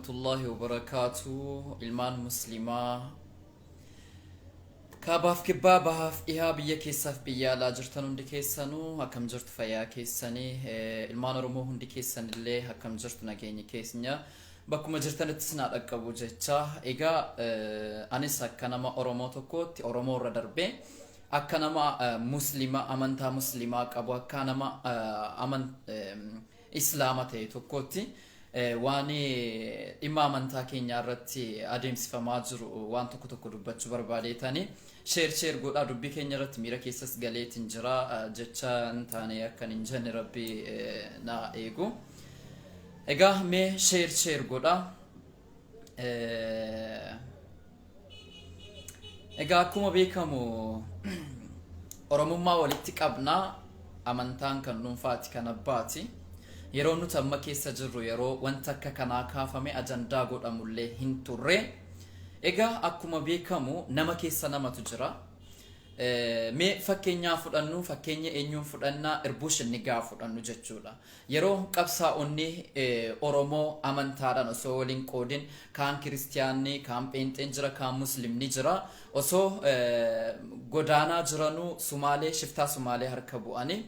warahmatullaahi wabarakaatu. Ilmaan muslimaa kaabaaf kibbaa, bahaaf dhihaa, biyya keessaaf biyya alaa jirtan hundi keessanuu akkam jirtu? Fayyaa keessanii? Ilmaan Oromoo hundi keessanillee akkam jirtu? Nageenyi keenya bakkuma jirtanitti sinaa dhaqqabu jecha. Egaa anis akka nama Oromoo tokkootti, Oromoo irra darbee akka nama muslima, amantaa muslimaa qabu, akka nama islaama ta'e tokkootti, waan dhimma amantaa keenyaa irratti adeemsifamaa jiru waan tokko tokko dubbachuu barbaadeetani. Share share godhaa. Dubbii keenya irratti miira keessas galeetiin jira, jecha hin taane akkan hin jenne rabbi na eegu. Egaa mee share share godhaa. Egaa akkuma beekamu Oromummaa walitti qabnaa, amantaan kan dhuunfaati, kan abbaati. Yeroo nuti amma keessa jirru yeroo wanta akka kanaa kaafame ajandaa godhamullee hin turre. Egaa akkuma beekamu nama keessa namatu jira. Mee fakkeenyaa fudhannu, fakkeenya eenyuun fudhannaa? Irbuu Shinnigaa fudhannu jechuudha. Yeroo qabsaa'onni Oromoo amantaadhaan osoo waliin qoodin, kaan kiristiyaanni, kaan pheenxeen jira, kaan muslimni jira, osoo godaanaa jiranuu Sumaalee, shiftaa Sumaalee harka bu'anii,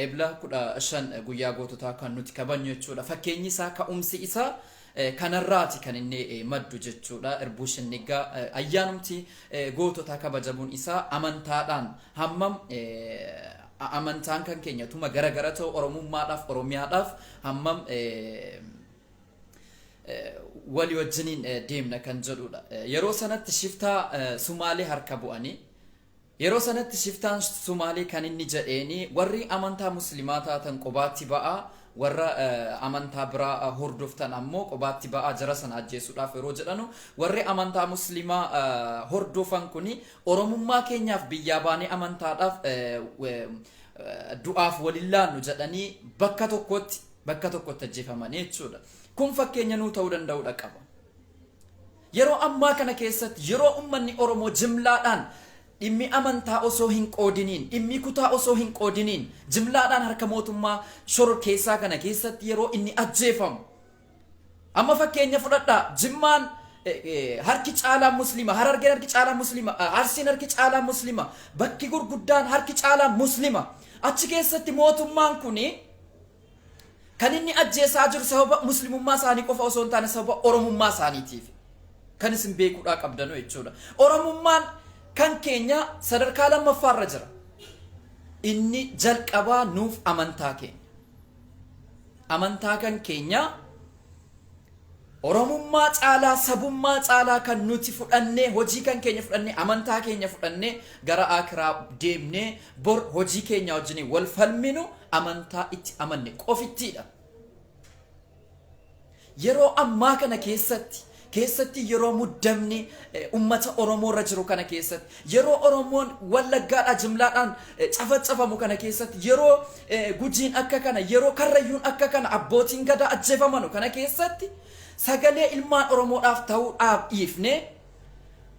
Ebla 15 guyyaa goototaa kan nuti kabajnu jechuudha. Fakkeenyi isaa, ka'umsi isaa kanarraati kan inni maddu jechuudha. Irbuu Shinnigaa, ayyaanumti goototaa kabajamuun isaa amantaadhaan hammam amantaan kan keenya tuma garagara ta'u, Oromummaadhaaf, Oromiyaadhaaf hammam walii wajjiniin deemna kan jedhudha. Yeroo sanatti shiftaa Sumaalee harka bu'anii, yeroo sanatti shiftaan Sumaalee kan inni jedheeni, warri amantaa muslimaa taatan qobaatti ba'aa, warra amantaa biraa hordoftan ammoo qobaatti ba'aa, jara sana ajjeesuudhaaf yeroo jedhanu, warri amantaa muslimaa hordofan kuni Oromummaa keenyaaf biyyaa baanee amantaadhaaf du'aaf walin laannu jedhanii bakka tokkotti ajjeefamanii jechuudha. Kun fakkeenya nuu ta'uu danda'uudha qaba. Yeroo ammaa kana keessatti, yeroo uummanni Oromoo jimlaadhaan, dhimmi amantaa osoo hin qoodiniin, dhimmi kutaa osoo hin qoodiniin, jimlaadhaan harka mootummaa shororkeessaa kana keessatti yeroo inni ajjeefamu. Amma fakkeenya fudhadhaa, Jimmaan harki caalaa muslima, Harargeen harki caalaa muslima, Arsiin harki caalaa muslima, bakki gurguddaan harki caalaa muslima. Achi keessatti mootummaan kuni kan inni ajjeesaa jiru sababa muslimummaa isaanii qofa osoo hin taane sababa Oromummaa isaaniitiif. Kan isin beekuudhaa qabdanu jechuudha. Oromummaan kan keenya sadarkaa lammaffaarra jira. Inni jalqabaa nuuf amantaa keenya. Amantaa kan keenya Oromummaa caalaa, sabummaa caalaa kan nuti fudhannee, hojii kan keenya fudhannee, amantaa keenya fudhannee gara akiraa deemnee bor hojii keenya wajjin wal falminu amantaa itti amanne qofittiidha. Yeroo ammaa kana keessatti, yeroo muddamni ummata Oromoo irra jiru kana keessatti, yeroo Oromoon Wallaggaadhaa jimlaadhaan cafacafamu kana keessatti, yeroo Gujiin akka kana, yeroo Karrayyuun akka kana, abbootiin gadaa ajjeefamanu kana keessatti, sagalee ilmaan Oromoodhaaf ta'uudhaaf dhiifne,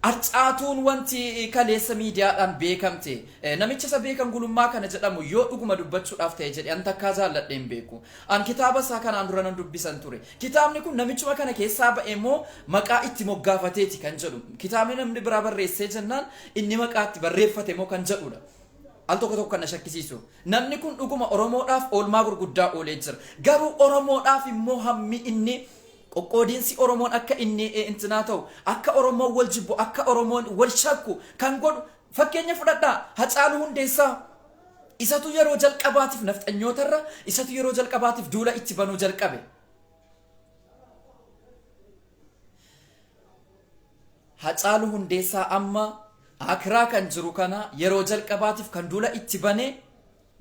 arcaatuun wanti kaleessa miidiyaadhaan beekamte, namicha isa Beekan Gulummaa kana jedhamu, yoo dhuguma dubbachuudhaaf ta'e jedhe, an takkaa jaalladheen beeku. An kitaaba isaa kanaan dura nan dubbisan ture. Kitaabni kun namichuma kana keessaa ba'e immoo maqaa itti moggaafateeti kan jedhu, kitaabni namni biraa barreessee jennaan inni maqaa itti barreeffate moo kan jedhudha. Al tokko tokko kan na shakkisiisu. Namni kun dhuguma Oromoodhaaf oolmaa gurguddaa oolee jira. Garuu Oromoodhaaf immoo hammi inni qoqqoodiinsi Oromoon akka inni intinaa ta'u, akka Oromoon wal jibbu, akka Oromoon wal shakku kan godhu, fakkeenya fudhadhaa, Hacaaluu Hundeessaa. Isatu yeroo jalqabaatiif nafxanyootarra, isatu yeroo jalqabaatiif duula itti banuu jalqabe. Hacaaluu Hundeessaa amma akiraa kan jiru kana yeroo jalqabaatiif kan duula itti bane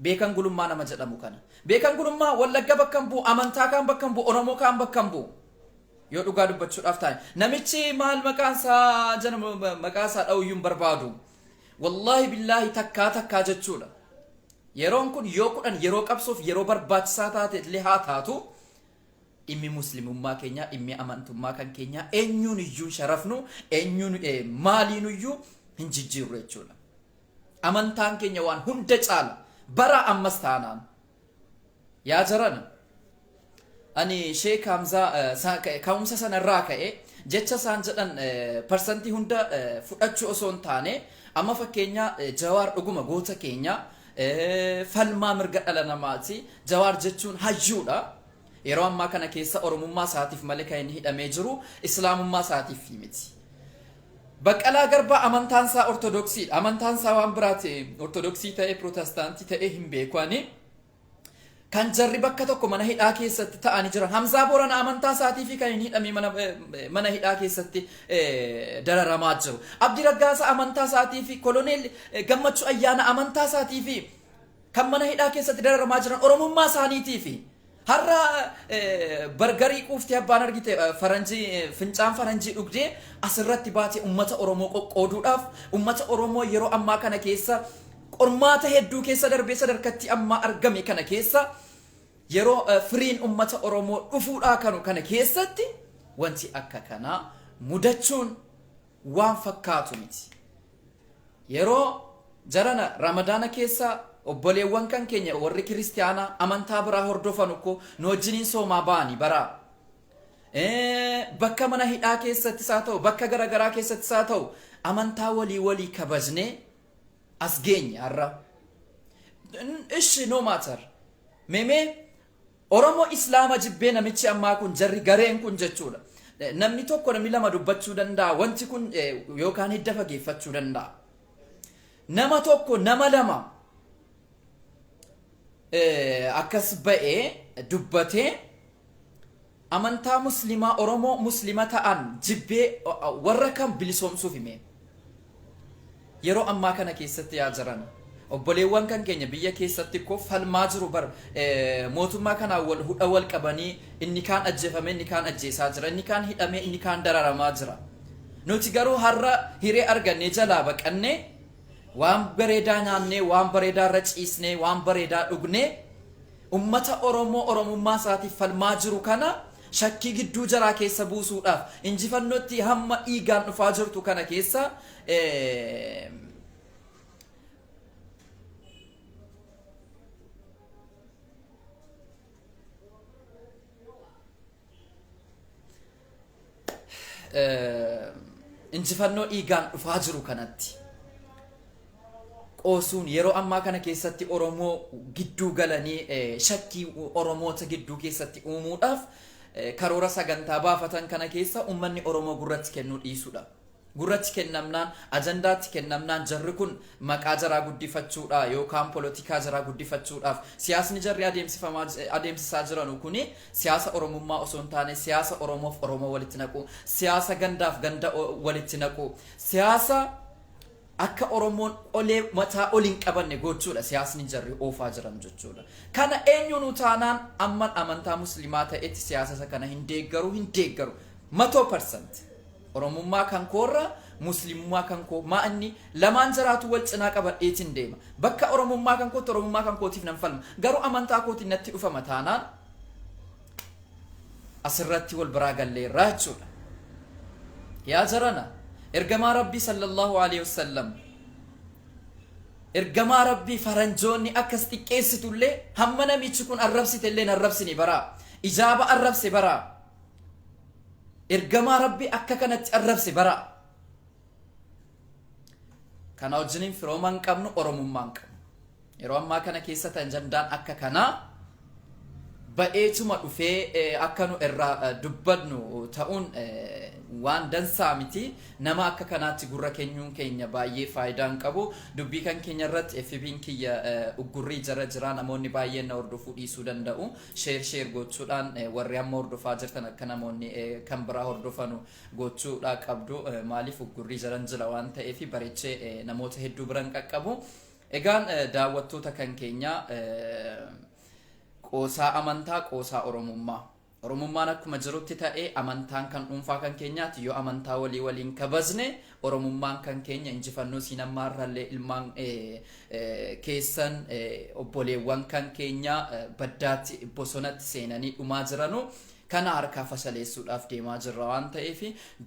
Beekan Gulummaa nama jedhamu kana. Beekan Gulummaa Wallagga bakka hin bu'u, amantaa kaan bakka hin bu'u, Oromoo kaan bakka hin bu'u. Yoo dhugaa dubbachuudhaaf taane. Namichi maal maqaan isaa jedhamu, maqaa isaa dha'uyyuu hin barbaadu. Wallaahi billaahi, takkaa takkaa jechuudha. Yeroon kun yoo 10 yeroo qabsoof yeroo barbaachisaa taate illee haa taatu, dhimmi muslimummaa keenyaa, dhimmi amantummaa kan keenyaa eenyuun iyyuu hin sharafnu, eenyuun maaliin iyyuu hin jijjiirru jechuudha. Amantaan keenya waan hunda caala bara ammas taanaan. Yaa jarana, Ani Sheek Hamzaa ka'umsa sanarraa ka'e jecha isaan jedhan parsantii hunda fudhachuu osoo hin taane, amma fakkeenya Jawaar dhuguma goota keenya, falmaa mirga dhala namaati. Jawaar jechuun hayyuudha. Yeroo ammaa kana keessa Oromummaa isaatiif malee kan inni hidhamee jiru Islaamummaa isaatiif miti. Baqqalaa Garbaa amantaan isaa Ortodoksiidha. Amantaan isaa waan biraati, Ortodoksii ta'ee Pirootestaantii ta'ee hin beeku ani. Kan jarri bakka tokko mana hidhaa keessatti ta'anii jiran. Hamzaa Boorana amantaa isaatii fi kan hin hidhamee mana hidhaa keessatti dararamaa jiru. Abdi Raggaasa amantaa isaatii fi, Koloneel Gammachuu Ayyaana amantaa isaatii fi kan mana hidhaa keessatti dararamaa jiran Oromummaa isaaniitii fi har'a bargarii quuftee abbaan argite faranjii, fincaan faranjii dhugdee asirratti baatee ummata Oromoo qoqqooduudhaaf, ummata Oromoo yeroo ammaa kana keessa qormaata hedduu keessa darbee sadarkatti ammaa argame kana keessa, yeroo firiin ummata Oromoo dhufuudhaa kanu kana keessatti wanti akka kanaa mudachuun waan fakkaatu miti. Yeroo jarana Ramadaana keessa obboleewwan kan keenya warri kiristiyaanaa amantaa biraa hordofan ukkoo nu wajjiniin soomaa ba'anii baraa. Bakka mana hidhaa keessattis haa ta'u, bakka garaagaraa keessattis haa ta'u, amantaa walii walii kabajnee as geenye har'a. Ishi no matter. Meemee Oromoo Islaama jibbee namichi ammaa kun, jarri gareen kun jechuudha. Namni tokko, namni lama dubbachuu danda'a, wanti kun yookaan hidda fageeffachuu danda'a. Nama tokko, nama lama akkas ba'ee dubbatee amantaa Muslimaa, Oromoo Muslima ta'an jibbee warra kan bilisoomsuuf hime. Yeroo ammaa kana keessatti yaa jiran, obboleewwan kan keenya biyya keessatti koo falmaa jiru bar mootummaa kanaan wal hudha wal qabanii, inni kaan ajjeefame, inni kaan ajjeesaa jira, inni kaan hidhamee, inni kaan dararamaa jira. Nuti garuu har'a hiree argannee jalaa baqannee, waan bareedaa nyaannee, waan bareedaa irra ciisnee, waan bareedaa dhugnee, ummata Oromoo Oromummaa isaatiif falmaa jiru kana shakkii gidduu jaraa keessa buusuudhaaf, injifannootti hamma dhiigaan dhufaa jirtu kana keessa injifannoo dhiigaan dhufaa jiru kanatti qoosuun, yeroo ammaa kana keessatti Oromoo gidduu galanii shakkii Oromoota gidduu keessatti uumuudhaaf karoora sagantaa baafatan kana keessa uummanni Oromoo gurratti kennuu dhiisudha. Gurratti kennamnaan, ajandaatti kennamnaan, jarri kun maqaa jaraa guddifachuudha yookaan polotikaa jaraa guddifachuudhaaf siyaasni jarri adeemsisaa jiranu kuni siyaasa Oromummaa osoo hin taane siyaasa Oromoof Oromoo walitti naqu, siyaasa gandaaf ganda walitti naqu, siyaasa akka Oromoon olee mataa ol hin qabanne gochuudha siyaasni jarri oofaa jiran jechuudha. Kana eenyuun taanaan amma amantaa Muslimaa ta'etti siyaasa isa kana hin deeggaru, hin deeggaru. 100%. Oromummaa kan koorra Muslimummaa kan koo maa inni lamaan jaraatu wal cinaa qabadheetiin deema. Bakka Oromummaa kan kootti Oromummaa kan kootiif nan falma. Garuu amantaa kootiin natti dhufama taanaan asirratti wal biraa galleerraa jechuudha. Yaa jarana, ergamaa Rabbii sallallahu alaihi wasallam, ergamaa Rabbii faranjoonni akkas xiqqeessitullee, hamma namichi kun arrabsite illee arrabsine baraa, ijaaba arrabse baraa, ergamaa Rabbii akka kanatti arrabse baraa. Kana wajjiniin firooma hin qabnu, Oromummaa hin qabnu. Yeroo ammaa kana keessa ajandaan akka kanaa ba'eetuma dhufee akka nu irraa dubbannu ta'uun waan dansaa miti. Nama akka kanaatti gurra kennuun keenya baay'ee faayidaa hin qabu. Dubbii kan keenya irratti FB'n kiyya uggurrii jara jira. Namoonni baay'een na hordofuu dhiisuu danda'u. Share share gochuudhaan warri amma hordofaa jirtan akka namoonni kan biraa hordofanu gochuudhaa qabdu. Maaliif uggurrii jaran jira waan ta'eef bareechee namoota hedduu biran qaqqabu. Egaan daawwattoota kan keenya, qoosaa amantaa, qoosaa Oromummaa. Oromummaan akkuma jirutti ta'ee amantaan kan dhuunfaa kan keenyaati. Yoo amantaa walii waliin kabajne, Oromummaan kan keenya injifannoo siin ammaarrallee ilmaan keessan, obboleewwan kan keenya baddaatti bosonatti seenanii dhumaa jiranu. Kana harkaa fashaleessuudhaaf deemaa jirra waan ta'eef,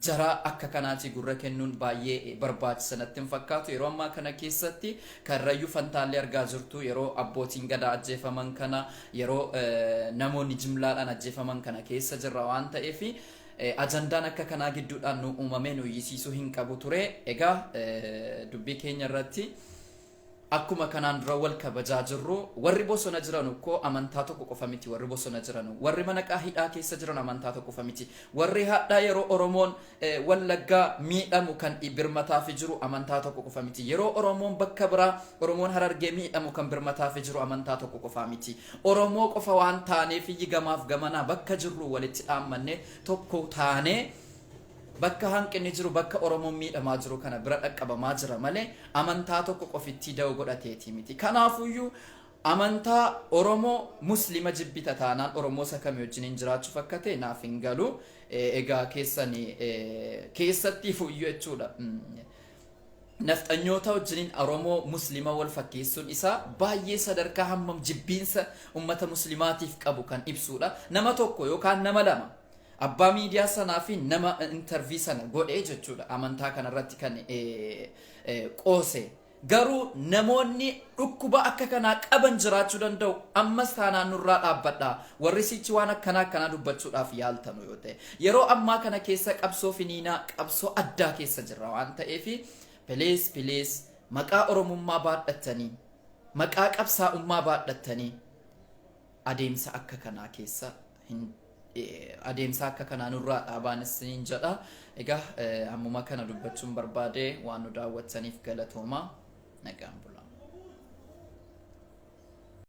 jara akka kanaati gurra kennuun baay'ee barbaachisa natti hin fakkaatu. Yeroo ammaa kana keessatti Karrayyuu Fantaallee argaa jirtu, yeroo abbootiin gadaa ajjeefaman kana, yeroo namoonni jimlaadhaan ajjeefaman kana keessa jirra waan ta'eef, ajandaan akka kanaa gidduudhaan nu uumamee nu iyyisiisuu hin qabu ture. Egaa dubbii keenya irratti akkuma kanaan dura wal kabajaa jirru, warri bosona jiran ukkoo amantaa tokko qofa miti. Warri bosona jiran, warri mana hidhaa keessa jiran amantaa tokko qofa miti. Warri hadhaa yeroo Oromoon Wallaggaa miidhamu kan birmataafi jiru amantaa tokko qofa miti. Yeroo Oromoon bakka biraa, Oromoon Harargee miidhamu kan birmataafi jiru amantaa tokko qofa miti. Oromoo qofa waan taaneef gamaaf gamanaa bakka jirru walitti dhaammanne, tokko taanee, bakka hanqinni jiru, bakka Oromoon miidhamaa jiru kana bira dhaqqabamaa jira malee amantaa tokko qofitti da'u godhateeti miti. Kanaafuyyuu amantaa Oromoo Muslima jibbita taanaan Oromoo isa kamii wajjiniin jiraachuuf akka ta'e naaf hin galu. Egaa keessanii keessatti fuyyuu jechuudha. Nafxanyoota wajjiniin Oromoo Muslima wal fakkeessuun isaa baay'ee sadarkaa hammam jibbiinsa ummata Muslimaatiif qabu kan ibsudha. Nama tokko yookaan nama lama, abbaa miidiyaa sanaa fi nama interview sana godhee jechuudha, amantaa kanarratti kan qoose. Garuu namoonni dhukkuba akka kanaa qaban jiraachuu danda'u. Ammas taanaan nurraa dhaabbadha. Warri sichi waan akkanaa akkanaa dubbachuudhaaf yaaltanu yoo ta'e. Yeroo ammaa kana keessa qabsoo finiinaa, qabsoo addaa keessa jirra waan ta'eef, please, please, maqaa Oromummaa baadhattanii, maqaa qabsaa'ummaa baadhattanii adeemsa akka kanaa keessa hin adeemsa akka kanaa nurraa dhaabaan isiniin jedha. Egaa ammuma kana dubbachuun barbaade. Waan nu daawwattaniif galatooma. Nagaan bulaa.